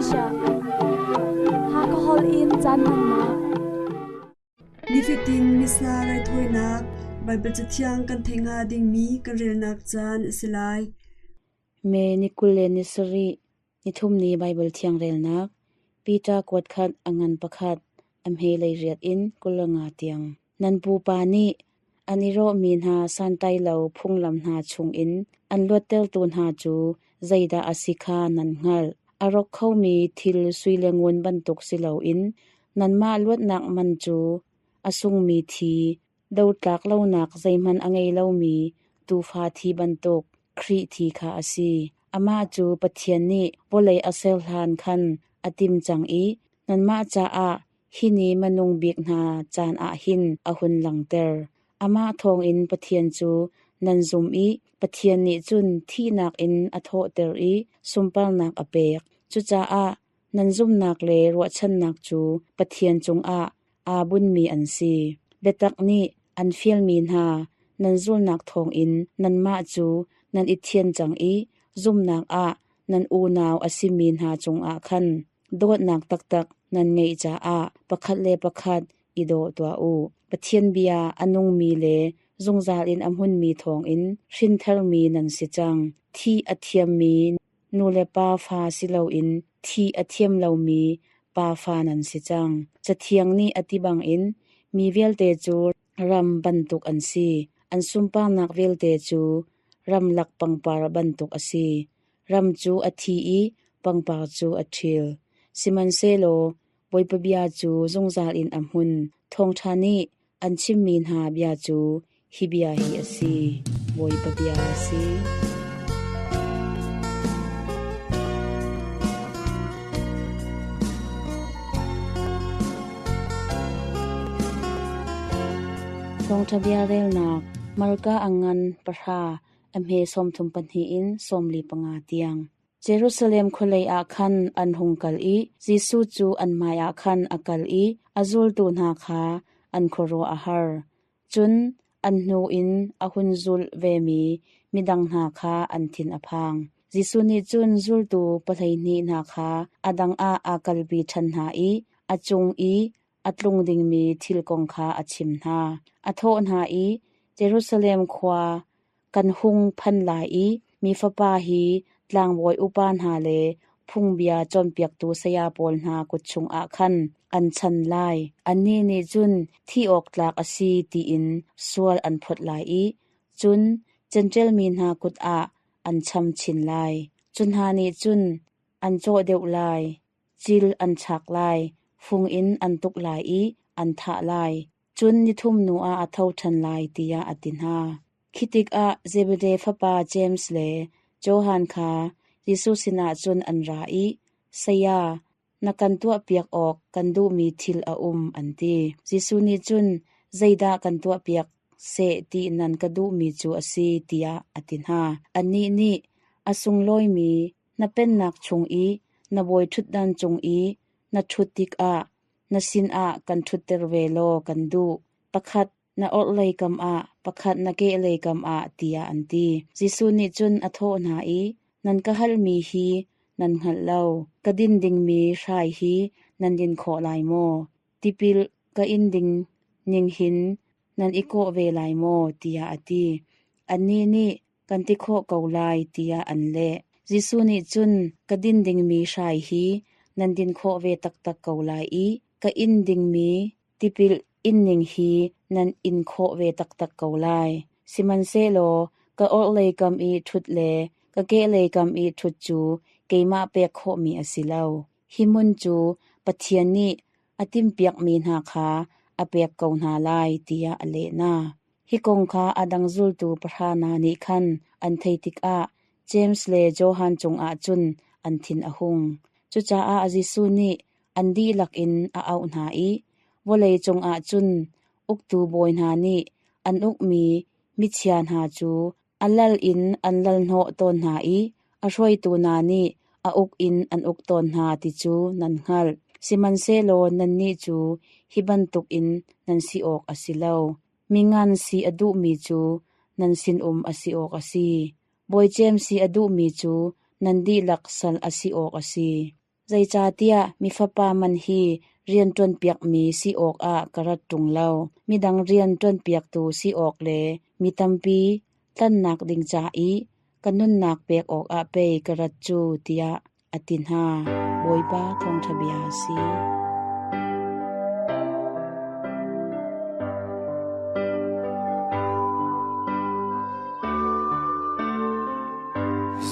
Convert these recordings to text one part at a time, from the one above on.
Asia. Hakha holh in caan hmannak. Nifatin Missa raithawinak Baibal Cathiang kan theih hnga dingmi kan relnak caan a si lai. May ni 27, nithumni Baibal Thiang relnak, Peter kuat khat a ngan pakhat, a hme lei riat in 25 tiang. Nan pupa nih an i rawhmi hna santlai lo phunglam hna chungin an luattertu hna cu zeidah a si kha nan hngalh. A rawk khomi thil sui le ngun bantuk si loin nanmah luatnak man cu a sungmi thi, dotlak lonak zeihmanh a ngei lomi tuufa thi bantuk Khrih thi kha a si. Amah cu Pathian nih vawlei a ser hlan khan a tim cang i nanmah caah Hi ni hmanung bik hna caan ah hin a hun langhter. Amah thawngin Pathian cu nan zum i Pathian nih cun thihnak in a thawhter i sunparnak a pek. Cucaah nan zumhnak le ruahchannak cu Pathian cungah aa bunhmi an si. Biatak nih an fialmi hna nan zulnak thawngin nanmah cu nan i thian cang i zumhnak ah nan unau a simi hna cungah khan Dawtnak taktak nan ngeih caah pakhat le pakhat i daw tuah u. Pathian bia a nungmi le zungzal in a hmunmi thawngin hrintharmi nan si cang. Thih a thiammi nu le pa fa si loin thih a thiam lomi pa fa nan si cang. Cathiang nih a ti bangin mi vialte cu ram bantuk an si. An sunparnak vialte cu ramlak pangpar bantuk a si. Ram cu a thi i pangpar cu a ṭhil. Sihmanhsehlaw Bawipa bia cu zungzal in a hmun. Thawngṭha nih an chimmi hna bia cu hi bia hi a si. Bawipa bia a si. Thawngṭha bia relnak Marka a ngan pahra a hme 32 in 45 tiang. Jerusalem khualei ah khan an hung kal i Jesuh cu an hmaiah khan a kal i a zultu hna kha an khuaruah a har. Cun an hnu in a hun zulh vemi midang hna kha an thin a phang. Jesuh nih cun zultu pahleihnih hna kha a dang ah aa kalpi ṭhan hna i a cung i a tlung dingmi thil kong kha a chim hna. A thawh hna i, Jerusalem khua kan hung phan lai i mi Fapa hi tlangbawi upa hna le phungbia cawnpiaktu saya pawl hna kut chungah khan an chan lai. Annih nih cun thih awk tlak a si tiin sual an phawt lai i cun Jentail mi hna kut ah an cham chin lai. Cu hna nih cun an cawh deuh lai, cil an chak lai, fung in an tuk lai i an thah lai. Cun nithum hnu ah a tho ṭhan lai, tiah a ti hna. Khi tikah Zebedee fapa James le Johan kha Jesuh sinah cun an ra i, Saya, na kan tuahpiak awk kan duhmi thil a um, an ti. Jesuh nih cun, Zeidah kan tuahpiak seh ti nan ka duhmi cu a si, tiah a ti hna. Annih nih, A sunglawimi na pennak chung i na bawiṭhutdan cung i na ṭhut tikah na sinah kan ṭhutter ve law kan duh. Pakhat na orhlei kam ah, pakhat na kehlei kam ah, tiah an ti. Jesuh nih cun a thawh hna i, Nan ka halmi hi nan hngalh lo. Ka din dingmi hrai hi nan din khawh lai maw? Tipil ka in ding ning hin nan i kawh ve lai maw? tiah a ti. Annih nih, Kan ti khawh ko lai, tiah an leh. Jesuh nih cun, Ka din dingmi hrai hi nan din khawh ve taktak ko lai i ka in dingmi tipil inning hi nan in khawh ve taktak ko lai. Sihmanhsehlaw ka orhlei kam i ṭhut le ka kehlei kam i ṭhut cu keimah pek khawhmi a si lo. Hi hmun cu Pathian nih a timhpiakmi hna kha a pek ko hna lai, tiah a leh hna. Hi kong kha a dang zultu pahra hna nih khan an theih tikah James le Johan cungah cun an thin a hung. Cucaah Jesuh nih an dihlak in a auh hna i vawlei cungah cun uktu bawi hna nih an ukmi michia hna cu a lal in an lalhnawh tawn hna i a hruaitu hna nih a uk in an uk tawn hna ti cu nan hngalh. Sihmanhsehlaw nannih cu hi bantukin nan si awk a si lo. Mi ngan si a duhmi cu nan sinum a si awk a si. Bawi cem si a duhmi cu nan dihlak sal a si awk a si. Zeicahtiah mi Fapa man hi rian ṭuanpiakmi si awkah ka rat ṭung lo, midang rian ṭuanpiaktu si awk le mi tampi tlanhnak ding ca i ka nunnak pek awkah pei ka rat cu, tiah a ti hna. Bawipa thawngṭha bia a si.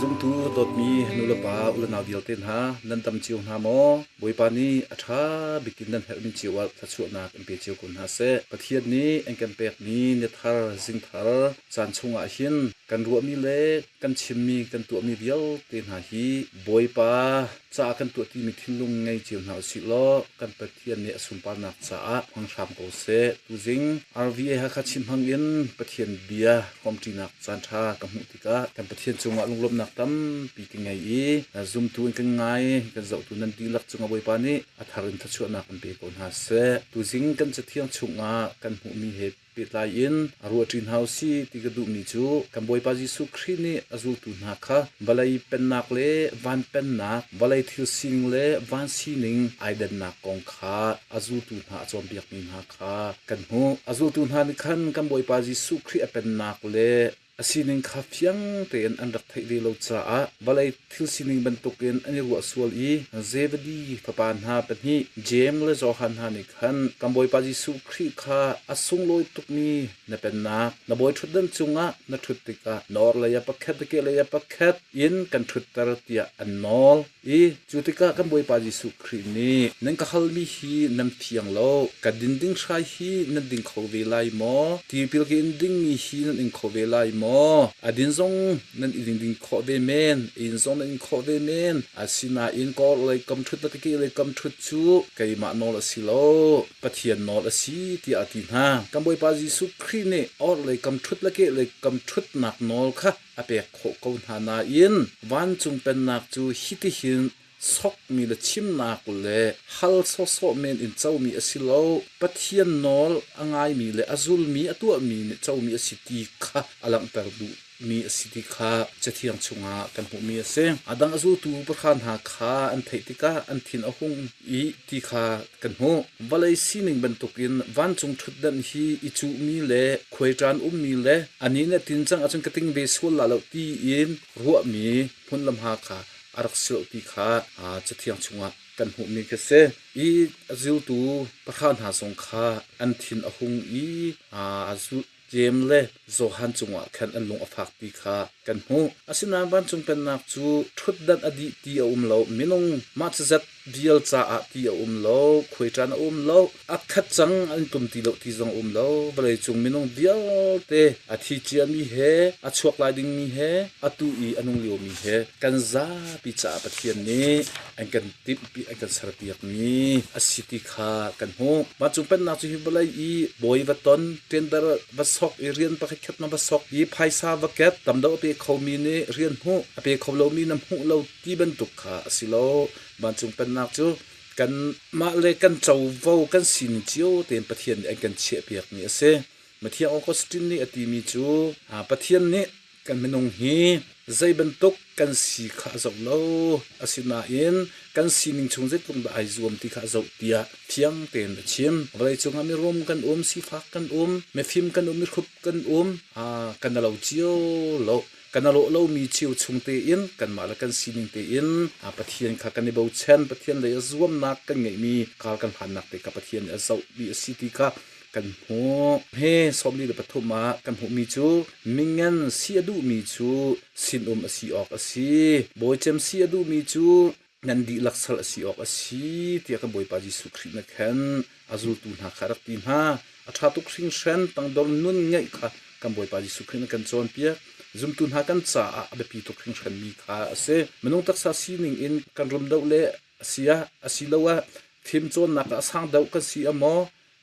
Zumtu dawtmi nulepa ulenau vialte hna nan dam cio hna maw? Bawipa nih a ṭha bik in nan herhmi cio ah thluachuahnak in pe cio ko hna seh. Pathian nih an kan pekmi ni thar, zing thar caan chungah hin kan ruahmi le kan chimmi, kan tuahmi vialte hna hi Bawipa caah kan tuah timi thinlung ngei cio hna usih law kan Pathian nih a sunparnak caah hmang hram ko seh. Tuzing RVA Hakha chim hmang in Pathian bia hrawmṭinak caanṭha ka hmuh tikah kan Pathian cungah lunglawmhnak tampi ka ngei i zumtu in kan ngai kan zohtu nan dihlak cungah Bawipa nih a thar in thluachuahnak in pe ko hna seh. Tuzing kan cathiang chungah kan hmuhmi he pehtlai in a ruahṭi hna u sih ti ka duhmi cu kan Bawipa Jesuh Khrih nih a zultu hna kha vawlei pennak le van pennak, vawlei thil sining le van sining ai dannak kong kha a zultu hna a cawnpiakmi hna kha kan hmuh. A zultu hna nih khan kan Bawipa Jesuh Khrih a pennak le a sining kha fiang tein an rak theih ve lo caah vawlei thil sining bantukin an i ruah sual i Zebedi fapa hna pahnih Jeim le Johan hna nih khan kan Bawipa Jesuh Khrih kha a sunglawi tukmi na pennak na bawi ṭhutdan cungah na ṭhut tikah na orhlei ah pakhat na kehlei ah pakhat in kan ṭhutter tiah an nawl. I cu tikah kan Bawipa Jesuh Khrih nih nan ka halmi hi nan fiang lo, ka din ding hrai hi nan ding kho ve lai maw? Tipil ka in dingmi hi nan ing kho ve lai maw? A din zong nan i ding ding khawh ve men, in zong nan in khawh ve men. Asinain ka orhlei kam ṭhut le ka kehlei kam ṭhut cu keimah nawl a si lo, Pathian nawl a si tiah a ti hna. Kan Bawipa Jesuh Khrih nih orhlei kam ṭhut le kehlei kam ṭhutnak nawl kha a pek khawh ko hna nain vancung pennak cu hitihin sokmi le chimnak le hal sawhsawh men in comi a si lo. Pathian nawl a ngaimi le a zulmi a tuahmi nih comi a si ti kha a langhter duhmi a si ti kha Cathiang chungah kan hmuhmi a si. A dang a zultu pahra hna kha an theih tikah an thin a hung i ti kha kan hmuh. Vawlei sining bantukin vancung ṭhutdan hi i cuhmi le khuaiṭan ummi le anih nih a tin cang ahcun ka ting ve sual la lo tiin ruahmi hmun le hma kha a rak si lo ti kha Cathiang chungah kan hmuhmi khi a si. I a zultu pahra hna zong kha an thin a hung i a zulh Jeim le Johan cungah khan an lung a fak ti kha kan hmuh. Asinain vancung pennak cu ṭhutdanh a dih ti a um lo, minung mah cazat vial caah ti a um lo, khuaiṭan a um lo, a khat cang an tum ti lo ti zong a um lo. Vawleicung minung vialte a thi ciami he, a chuak lai dingmi he, atu i a nung liomi he kan zapi caah Pathian nih an kan timhpi an kan serpiakmi a si ti kha kan hmuh. Vancung pennak cu hi vawlei i bawi va ton, tender va sok i rian pakhat khat na va sok i phaisa va ket, tam deuh a pe khomi nih rian hmuh, a pe kho lomi na hmuh lo ti bantuk kha a si lo. Vancung pennak cu kan mah le kan covo kan sining cio tein Pathian nih an kan chiahpiakmi a si. Mathiang Augustine nih a timi cu Pathian nih Kan minung hi zei bantuk kan si kha a zoh lo. Asinain kan sining chung zeitluk dah ai zuam ti kha a zoh tiah fiang tein a chim. Vawleicung ah mirum kan um, sifak kan um, mifim kan um, mihrut kan um, kan alo cio lo. Kan alo lomi cio chung tein kanmah le kan sining tein Pathian kha kan i bochan, Pathian lei a zuamnak kan ngeihmi kar kan hlannak te kha Pathian nih a zohmi a si ti kha kan hmuh. He 43 ah kan hmuhmi cu mingan si a duhmi cu sinum a si awk a si. Bawicem si a duhmi cu nan dihlak sal a si awk a si tiah kan Bawipa Jesuh Khrih nih khan a zultu hna kha a rak ti hna. A ṭha tuk hringhran tangdor nun ngeih kha kan Bawipa Jesuh Khrih nih kan cawnpiak. Zumtu hna kan caah a biapi tuk hringhranmi kha a si. Minung taksa sining in kan rum deuh le a si ah asiloah fimcawnnak ah a sang deuh kan si ah maw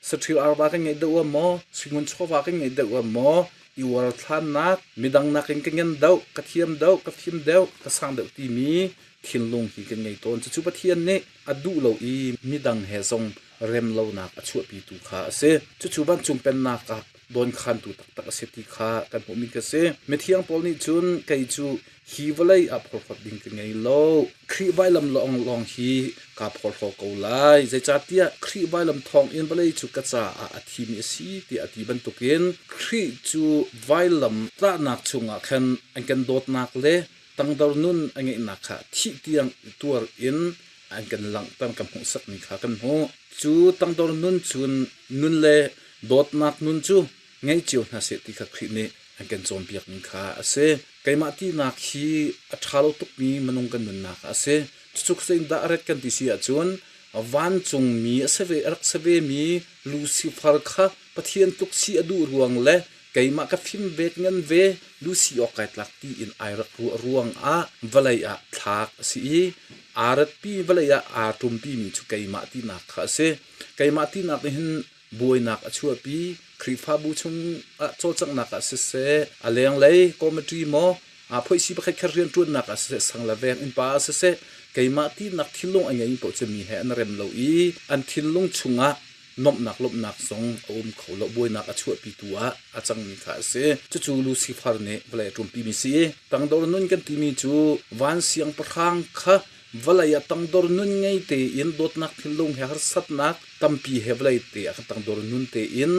Saṭhil arva kan ngeih deuh ah maw, suingun chawva kan ngeih deuh ah maw, i uarthlannak, midang nakin ka ngen deuh, ka thiam deuh, ka fim deuh, ka sang deuh timi thinlung hi kan ngei tawn. Cucu Pathian nih a duh lo i midang he zong rem lonak a chuahpitu kha a si. Cucu vancung pennak ah dawnkhantu taktak a si ti kha kan hmuhmi ka si. Mithiang Paul nih cun kei cu Hi vawlei ah phorhlawt ding ka ngei lo. Khrih vailam lawnglawng hi kaa phorhlaw ko lai. Zeicahtiah Khrih vailam thawngin vawlei cu ka caah a thimi a si tiah a ti bantukin Khrih cu vailam tlahnak chungah khan an kan dawtnak le tangdor nun a ngeihnak kha thih tiang tuar in an kan langhter kan hmuhsakmi kha kan hmuh. Cu tangdor nun cun nun le dawtnak nun cu ngei cio hna seh ti kha Khrih nih an kan cawnpiakmi kha a si. Keimah tinak hi a ṭha lo tukmi minung kan nunnak a si. Cucu zeitindah a ret kan ti si ahcun vancungmi a si ve, a rak si vemi Lucifer kha Pathian tluk si a duh ruang le keimah ka fim ve ka ngan ve Lucy awk kai tlak tiin ai rak ruah ruangah vawlei ah thlak a si i aa ratpi vawlei ah aa ṭumpimi cu keimah tinak kha a si. Keimah tinak nih hin buainak a chuahpi. Khrihfabu chung ah cawlcanghnak ah siseh, a lenglei committee maw, phoihsi pakhat khat rianṭuannak ah siseh, sang le veng innpa ah siseh, keimah tinak thinlung a ngeimi paoh cu mi he an rem lo i an thinlung chungah nuamhnak lawmhnak zong a um kho lo, buainak a chuahpitu ah a cangmi kha a si. Cucu Lucifer nih vawlei a ṭumpimi si. Tangdor nun kan timi cu van siangpahrang kha Vawlei ah tangdor nun ngei tein dawtnak thinlung he harsatnak tampi he vawlei te ah tangdor nun tein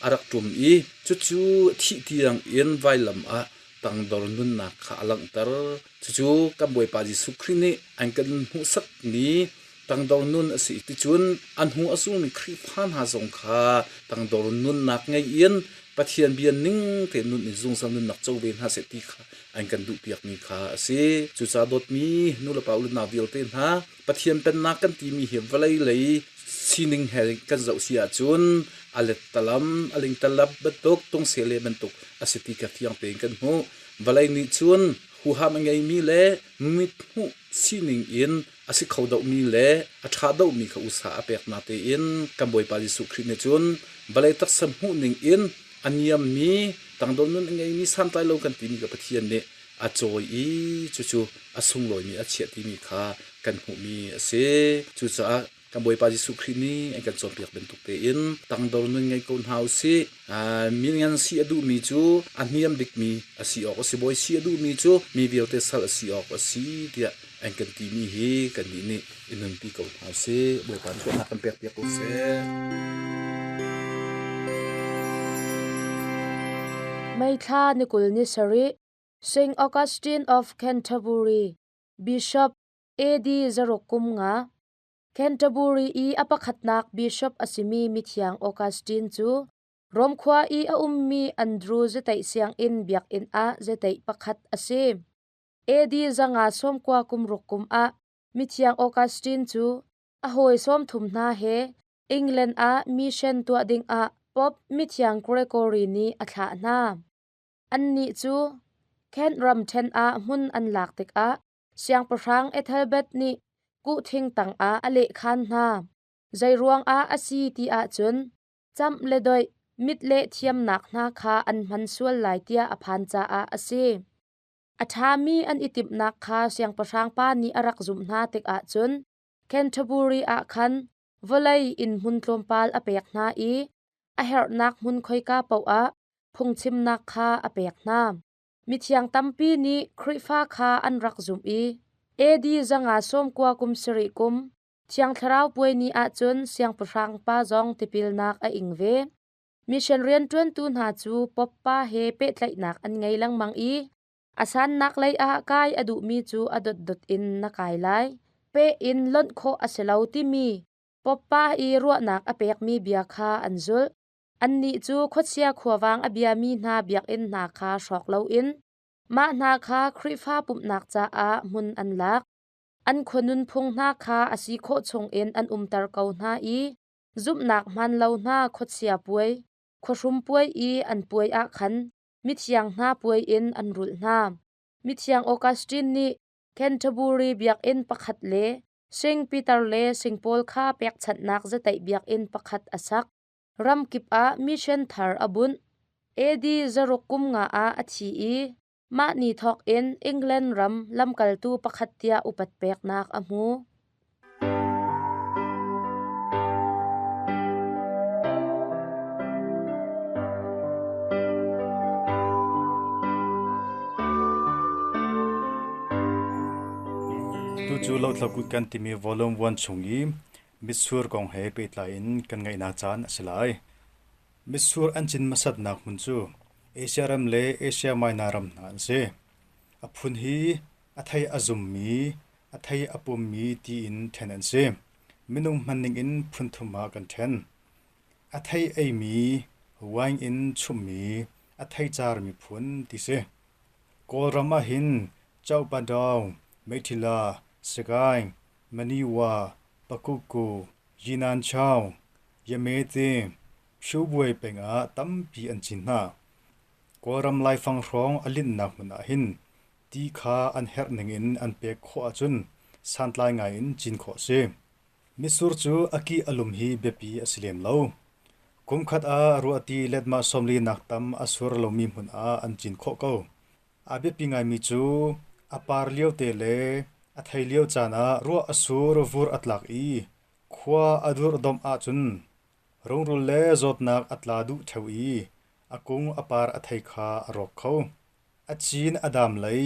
a rak ṭum i cucu thih tiang in vailam ah tangdor nunnak kha a langhter. Cucu kan Bawipa Jesuh Khrih nih an kan hmuhsakmi tangdor nun a si. Ticun a hnu a zulmi Khrihfa hna zong kha tangdor nunnak ngei in Pathian bia ning tein nun in zungzal nunnak co ve hna seh ti kha an kan duhpiakmi kha a si. Cucaah dawtmi nulepa unau vialte hna, Pathian pennak kan timi hi vawlei lei sining he kan zoh si ahcun a lettalam, a lingtalap bantuk, tungsele bantuk a si ti kha fiang tein kan hmuh. Vawlei nih cun huham a ngeimi le mithmuh sining in a si kho dohmi le a ṭha dohmi kha usa a pek na tein kan Bawipa Jesuh Khrih nih cun vawlei taksa hmuh ning in a niammi tangdor nun a ngeimi santlai lo kan timi ka Pathian nih a cawi i cucu a sunglawimi a chiah timi kha kan hmuhmi a si. Cucaah kan Bawipa Jesuh Khrih nih an kan cawnpiak bantuk tein tangdor nun ngei ko hna u sih. Mi ngan si a duhmi cu a hniam bikmi a si awk a si. Bawi si a duhmi cu mi vialte sal a si awk a si tiah an kan timi hi kannih nih i nunpi ko hna sih. Bawipa chuahnak kan pekpiak ko seh. May thla ni 20 ni sarih, St. Augustine of Canterbury, Bishop, AD zaruk kum nga, Canterbury i a pakhatnak bishop a simi mithiang Augustine cu Rom khua i a ummi Andrew Zeteih sianginn biakinn ah zeteih pakhat a si. AD 590 kum ruk kum ah mithiang Augustine cu a hawi 30 hna he England ah mission tuah dingah Pope mithiang Gregory nih a thlah hna. Annih cu Kent ramṭhen ah hmun an lak tikah siangpahrang Ethelbert nih kuhthing tangah a lehkhan hna. Zeiruang ah a si ti ahcun camh le doih, mit leh thiamnak hna kha an hman sual lai tiah a phan caah a si. A ṭhami an i timhnak kha siangpahrang pa nih a rak zumh hna tikah cun Canterbury ah khan vawlei inn hmun tlawmpal a pek hna i a herhnak hmun khoika paoh ah phungchimnak kha a pek hna. Mithiang tampi nih Khrihfa kha an rak zumh i AD 590 kum sarih kum Thiang Thlarau puai ni ahcun siangpahrang pa zong tipilnak a ing ve. Mission rianṭuantu hna cu Pope pa he pehtlaihnak an ngei lengmang i a sannak lei ah kai a duhmi cu a dotdot in na kai lai. Peh in lonh khawh a si lo timi Pope pa i ruahnak a pekmi bia kha an zulh. Annih cu khuachia khuavang a biami hna biakinn hna kha hrawk loin mah hna kha Khrihfa pumhnak caah hmun an lak. An khua nunphung hna kha a si khawh chungin an umter ko hna i Zumhnak hmaan lo hna khuachia puai, khuahrum puai i an puai ah khan mithiang hna puai in an rulh hna. Mithiang Augustine nih Canterbury biakinn pakhat le Saint Peter le Saint Paul kha pekchanhnak zateih biakinn pakhat a sak. Ram kip ah mission thar a bunh. AD zaruk kum nga ah a thi i mah ni thawk in England ram lamkaltu pakhat tiah upat peknak a hmu. Lothlo Kut kan timi Volume 1 chung i mitsur kong he pehtlai in kan ngaihnak caan a si lai. Mitsur an cin hmasatnak hmun cu Asia ram le Asia Minor ram hna an si. A phun hi a thei a zummi, a thei a pummi tiin ṭhen an si. Minung hmanning in phun thum ah kan ṭhen. A thei eimi, wine in chumhmi, a thei carmi phun ti si. Kawlram ahhin Chauhpadaung, Meithila, Sagaing, Maniwa, Pakukku, Yinanchaung, Yamete, Phyubuai peng ah tampi an cin hna. Kawlram laifang hrawng a linhnak hmun ahhin ti kha an herh ningin an pek khawh ahcun santlai ngai in cin khawh a si. Mitsur cu a kih a lum hi biapi a si lem lo. Kumkhat ah ruahti letmah 40 nak tam a sur lomi hmun ah an cin khawh ko. A biapi ngaimi cu a par liote le a thei lio caan ah ruah a sur vur a tlak i khua a durhdomh ahcun rungrul le zawtnak a tla duh ṭheo i a kung a par a thei kha a rawk kho. A cin a dam lei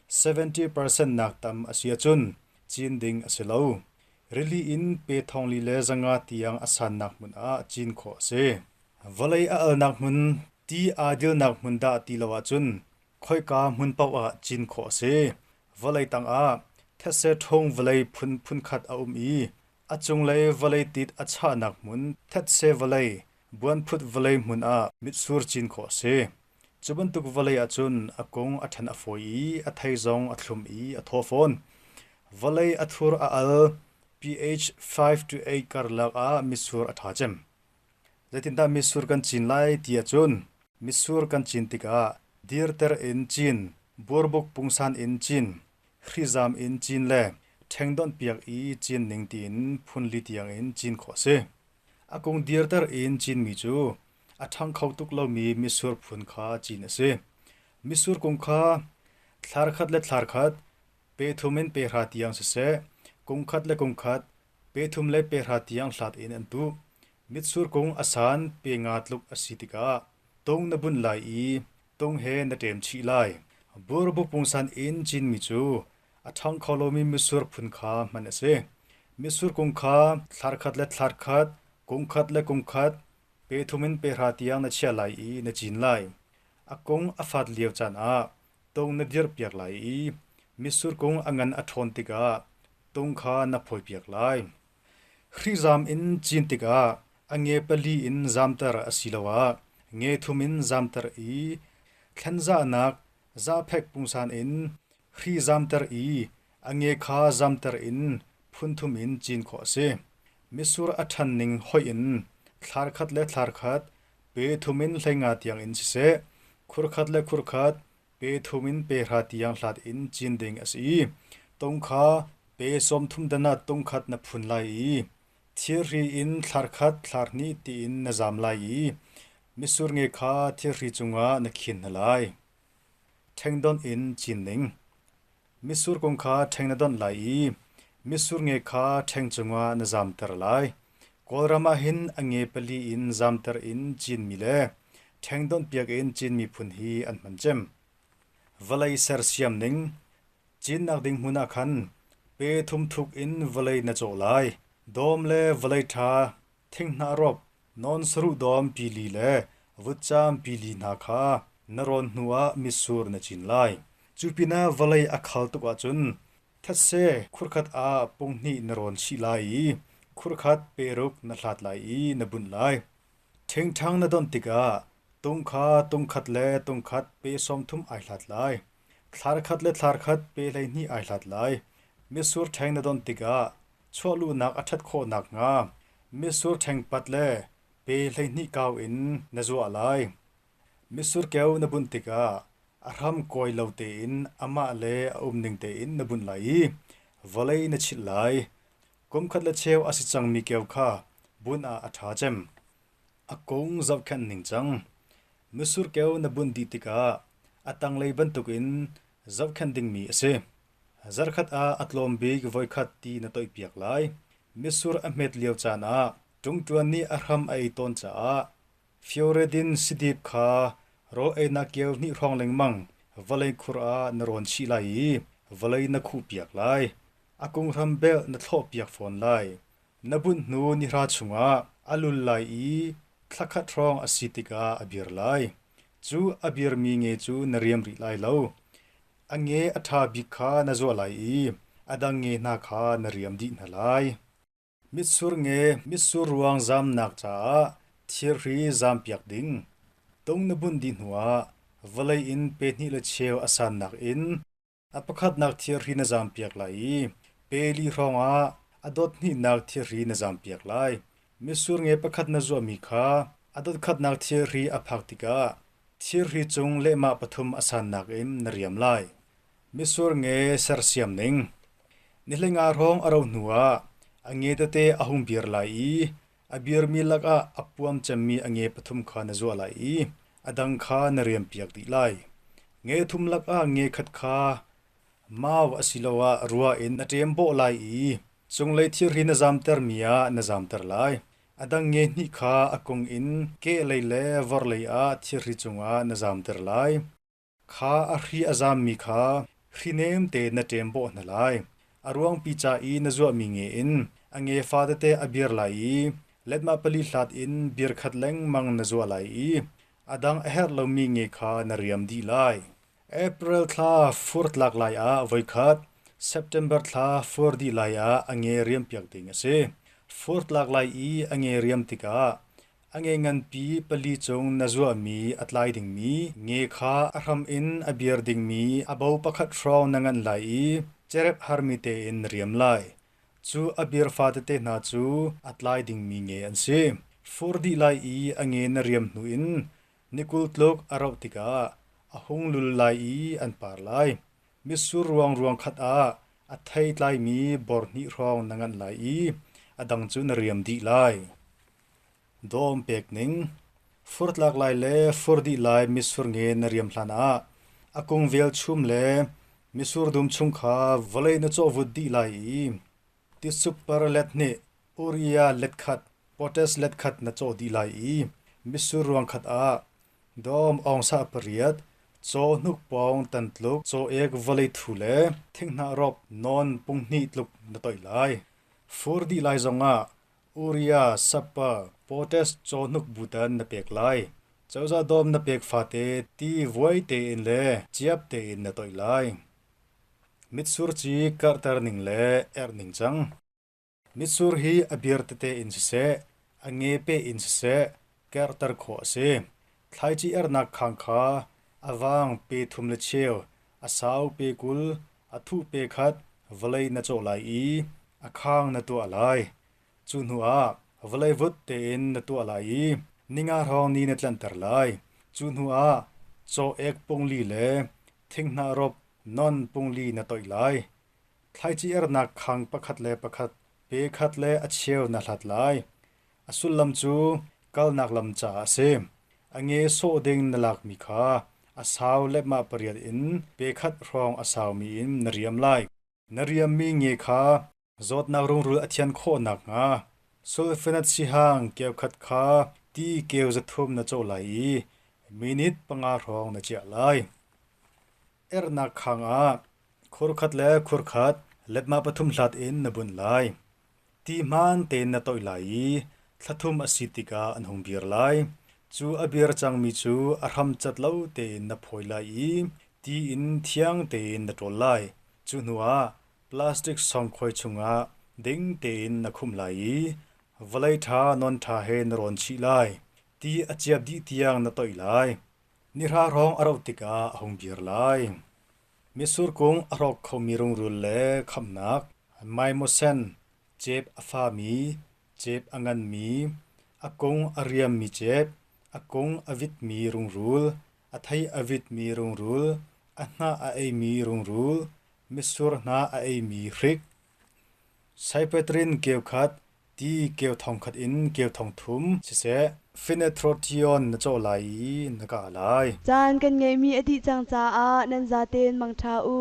70% nak tam a si ahcun cin ding a si lo. Rili in pe 4500 tiang a sannak hmun ah cin khawh a si. Vawlei a alnak hmun, ti aa dilnak hmun dah ti lo ahcun khoika hmun paoh ah cin khawh a si. Vawlei tangah thetse ṭhung vawlei phun phunkhat a um i a cunglei vawlei tit a chahnak hmun thetse vawlei, buanphut vawlei hmun ah mitsur cin khawh a si. Cu bantuk vawlei ahcun a kung a ṭhan a fawi i a thei zong a thlum i a thaw fawn. Vawlei a thur a al pH 5 to 8 karlak ah mitsur a ṭha cem. Zeitindah mitsur kan cin lai ti ahcun mitsur kan cin tikah dirter in cin, burbuk pungsan in cin, hrizam in cin le ṭhengdonh piak i cin ning tiin phunli tiangin cin khawh a si. A kung dirter in cinmi cu a ṭhang kho tuk lomi mitsur phun kha cin a si. Mitsur kung kha thlar khat le thlar khat, pe thum in pe hra tiang siseh, kung khat le kung khat, pe thum le pe hra tiang hlat in an tuh. Mitsur kung a san pe nga tluk a si tikah tung na bunh lai i tung he na ṭem chih lai. Burbuk pungsan in cinmi cu a ṭhang kho lomi mitsur phun kha hman a si. Mitsur kung kha thlar khat le thlar khat, kung khat le kung khat, pe thum in pe hra tiang na chiah lai i na cin lai. A kung a fat lio caan ah tung na dirhpiak lai i mitsur kung a ngan a ṭhawn tikah tung kha na phawipiak lai. Hrihzam in cin tikah a nge pali in zamter asiloah nge thum in zamter i thlanzahnak zahphek pungsan in hri zamter i a nge kha zamter in phun thum in cin khawh a si. Mitsur a ṭhan ning hoih in thlar khat le thlar khat, pe thum in 15 tiang in siseh, khur khat le khur khat, pe thum in pe hra tiang hlat in cin ding a si i tung kha pe 30 dan ah tung khat na phun lai i thirhri in thlar khat thlar hnih tiin na zam lai i mitsur nge kha thirhri cungah na khin hna lai. Ṭhengdonh in cin ning. Mitsur kung kha ṭheng na donh lai i mitsur nge kha ṭheng cungah na zamter lai. Kawlram ah hin a nge pali in zamter in cinmi le ṭhengdonh piak in cinmi phun hi an hman cem. Vawlei sersiam ning. Cinnak ding hmun ah khan pe thum thuk in vawlei na cawh lai. Dawm le vawlei ṭha thinghnah rop, nawn saruh dawm pili le vutcam pili hna kha na rawn hnuah mitsur na cin lai. Cu pinah vawlei a khal tuk ahcun thetse khurkhat ah punghnih na rawn chih lai i khurkhat peruk na hlat lai i na bunh lai. Ṭhingṭhang na donh tikah tung kha tung khat le tung khat pe 30 ai hlat lai. Thlar khat le thlar khat pe 12 ai hlat lai. Mitsur ṭheng na donh tikah chuahluhnak a ṭhat khawh nakhnga mitsur ṭhengpat le pe 12 kau in na zuah lai. Mitsur keu na bunh tikah a hram kawi lo tein amah le a umning tein na bunh lai i vawlei na chilh lai. Kum khat le cheu a si cangmi keu kha bunh ah a ṭha cem. A kung zohkhenh ningcang. Mitsur keu na bunh dih tikah a tanglei bantukin zohkhenh dingmi a si. Zarkhat ah a tlawm bik voikhat ti na toihpiak lai. Mitsur a hmet lio caan ah ṭungṭuan nih a hram a ei tawn caah fioredin sidip kha rawl einak keu hnih hrawng lengmang vawlei khur ah na rawn chih lai i vawlei na khuhpiak lai. A kung hram belh na thlawhpiak fawn lai. Na bunh hnu nihra chungah a lul lai i thla khat hrawng a si tikah a bir lai. Cu a birmi nge cu na riam rih lai lo. A nge a ṭha bik kha na zuah lai i a dang nge hna kha na riam dih hna lai. Mitsur nge mitsur ruang zamnak caah thirhri zampiak ding. Tung na bunh dih hnuah vawlei in pe hnih le cheu a sannak in A pakhatnak thirhri na zampiak lai i pe li hrawngah a dot hnihnak thirhri na zampiak lai. Mitsur nge pakhat na zuahmi kha a dot khatnak thirhri a phak tikah thirhri cung lehmah pathum a sannak in na riam lai. Mitsur nge sersiam ning. Ni hleinga hrawng a rauh hnuah a nge tete a hung bir lai i A birmi lakah a puam cemmi a nge pathum kha na zuah lai i a dang kha na riampiak dih lai. Nge thum lakah nge khat kha mau asiloah rua in na ṭem bawh lai i cunglei thirhri na zamtermi ah na zamter lai. A dang nge hnih kha a kung in kehlei le vorlei ah thirhri cungah na zamter lai. Kha a hri a zammi kha hri nem tein na ṭem bawh hna lai. A ruangpi ca i na zuahmi nge in a nge fatete a bir lai i letmah pali hlat in bir khat lengmang na zuah lai i a dang a herh lomi nge kha na riam dih lai. April thla fur tlak lai ah voikhat, September thla fur dih lai ah a nge riampiak ding a si. Fur tlak lai i a nge riam tikah A nge nganpi pali cung na zuahmi a tlai dingmi nge kha a hram in a bir dingmi a bo pakhat hrawng na nganh lai i cerep harmi tein na riam lai. Cu a bir fatete hna cu a tlai dingmi nge an si. Fur dih lai i a nge na riam hnu in ni 20 tluk a rauh tikah a hung lul lai i an par lai. Mitsur ruang ruang khat ah a thei tlaimi bor hnih hrawng na nganh lai i a dang cu na riam dih lai. Dawm pek ning. Fur tlak lai le fur dih lai mitsur nge na riam hlan ah a kung velchum le mitsur dum chung kha vawlei na cawhvut dih lai i tisuk par let hnih, uria let khat, potash let khat na cawh dih lai i mitsur ruang khat ah dawm awngsa pariat, caw hnukpawng tan tluk, caw ek vawlei thu le thinghnah rop nawn pung hnih tluk na toih lai. Fur dih lai zongah Uria, Sappa, potash cawhnuk butan na pek lai. Cozah dawm na pek fate ti vuai tein le ciap tein na toih lai. Mitsur ci karhter ning le erh ning cang. Mitsur hi a bir tete in siseh, a nge pe in siseh, kerhter khawh a si. Thlaici ernak khang kha a vang pe thum le cheu, a sau pe 20, a thuh pe khat vawlei na cawh lai i a khang na tuah lai. Cu hnuah vawlei vut tein na tuah lai i ninga hrawng ni na tlanhter lai. Cu hnuah caw ek pungli le thinghnah rop non pungli na toih lai. Thlaici ernak khang pakhat le pakhat pe khat le a cheu na hlat lai. A sullam cu kalnak lam caah a si. A nge sawh ding na lakmi kha a sau lehmah pariat in pe khat hrawng a saumi in na riam lai. Na riammi nge kha zawtnak rungrul a thian khawh nakhnga sulfenat sihang keu khat kha ti keu 300 na cawh lai i minute panga hrawng na chiah lai. Ernak khang ah khur khat le khur khat letmah pathum hlat in na bunh lai. Ti hmaan tein na toih lai i thla thum a si tikah an hung bir lai. Cu a bir cangmi cu a hram cat lo tein na phawi lai i ti in thiang tein na ṭawl lai. Cu hnuah plastic sawngkhoi chungah ding tein na khumh lai i vawlei ṭha non ṭha he na rawn chih lai. Ti a ciap dih tiang na toih lai. Nihra hrawng a rauh tikah a hung bir lai. Mitsur kung a hrawk khomi rungrul le khamhnak, maimaw-sen, cep a fami, cep a nganmi, a kung a riammi cep, a kung a vitmi rungrul, a thei a vitmi rungrul, a hnah a eimi rungrul, mitsur hnah a eimi hrik. Saipatrin keu khat, Ti keu thong khat in keu thong thum siseh, Phenethrotion na cawh lai i na kah lai. Caan kan ngeihmi a dih cang caah nan zaten mangṭha u.